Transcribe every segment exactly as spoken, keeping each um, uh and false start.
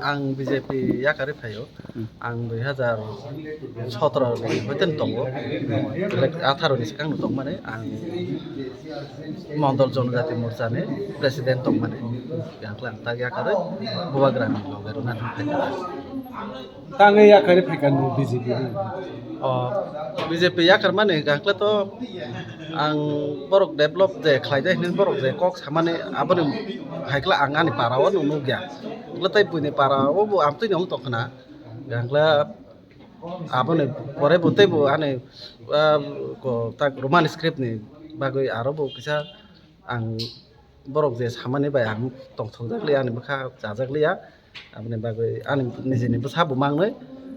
Ang B J P yakarwi phaio. Hmm. Ang dui hazar sotro ni hoite tongo. Atharo ni swkang no tongmani ang Mondol Jonojati Morcha ni president tongmani. Yang klang tak yakarwi Bubagra ni loge rwna thang phaikha. Tangwi yakarwi phaikha nwng B J P ni? O, B J P yakarmani hwnkha hwnkhe to ang borok develop je khlaijak hinwi borok je kok samani aboni hai khe ang ani para o nuk nukya. Hwnkhe tei buini para o bo amtwini wng tongkhna. Hwnkhe aboni pore bo teibo ani, ah, ko tak Roman script ni bagwi aro bo kisa ang borok je samani bai ang tongthokjak liya, ani bwkha chajak liya, aboni bagwi ani nijini bwsa bo mangnwi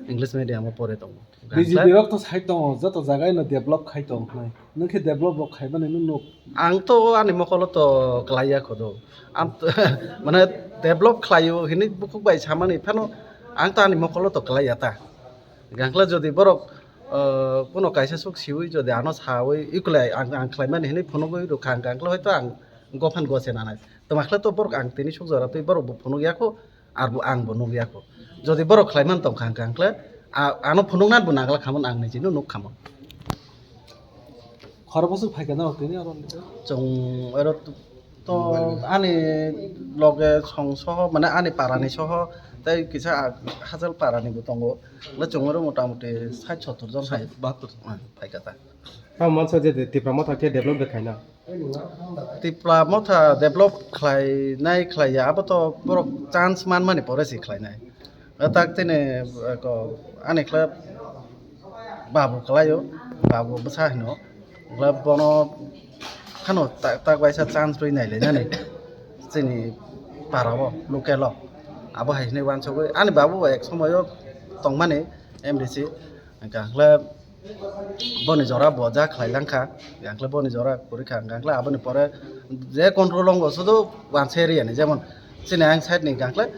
English medium o pore tongo. B J P rok to sai tongo, joto jaga ino develop khai tong khnai. Nwng khe develop rok khaimani nwng nuk. Ang to ani mokolo to klaiya khodo. Ang to, mane develop khlaio hinwi bukhuk bai samani phano ang to ani mokolo to klaiya ta. Gangkla jodi borok, uh, kuno kaisa suk siwi jodi ano sawi ikulai ang, ang khlaimani hinwi phunugwi rwkha ang gangkla hoito ang gophan gose nanai. Twmakhle to borok ang tini suk jora twi borok bo phunuk yakho, arbo ang bo nuk yakho. Jodi borok khlaiman tongkha ang gangkla, a-, ano phunukna bo nangla khamon ang nijino nuk khamon. Khorokbosuk phaikha na tini oro? Chwng oro to, to ani loge song soho, mane ani parani soho, tei kisa a-, hachal parani bo tongo. Le chwng oro motamuti sait sottor jon hai. Bahattor. Ah, phaikha ta. Tamo mansa je Tipra Motha khe develop de khaina. Tipra Motha develop khlainai khlaiya, abo to borok chance manmani pore se khlainai. Tak tini, eh, ko, ani khlai babu khlaio, babu bwsa hino. Khlai bono phano tak, tak baisa chance rwi nailainani chini para o, local o. Abo hai hinwi uansugwi ani babu bo ek somoio tongmani M D C. Hwnkha hwnkhe boni jora bo ja khlai langkha, hwnkhe boni jora kwrwi kha, hwnkhe aboni pore je control o wngkha sudu uansa area ni, jemon chini ayang side ni hwnkhe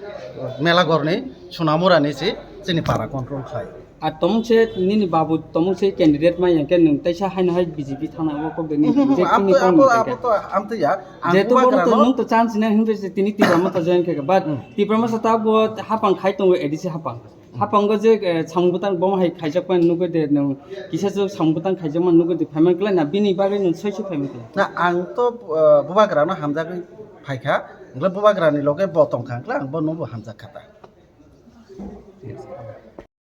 Melagor ni Sonamura ni si chini para control khlai. Ar tomung se nini babu tomung se candidate ma yang khe nwng teisa haino hai B J P thangna o kok de ni Mhm, je abo, tini kok abo, ni abo khe. To amtwi ya, ang Jehetu bubagra bono to no nwng to chance nai hwnwi se tini Tipra Motha join khe, but Hmm. Tipra Motha ta bo hapang khai tongo A D C hapang. Haphango je, eh, samung bwtang bomo hai khaijak mani nugwi de, nwng kisa se samung bwtang khaijak mani nugwi de, phaiman kwlai na, bini bagwi nwng soi soi phaiman kwlai. Na, ang to, eh, bubagra no hamjagwi phaikha, hwnkhe bubagra ni loge bo tongkha, hwnkhe ang bono bo hamjak kha ta.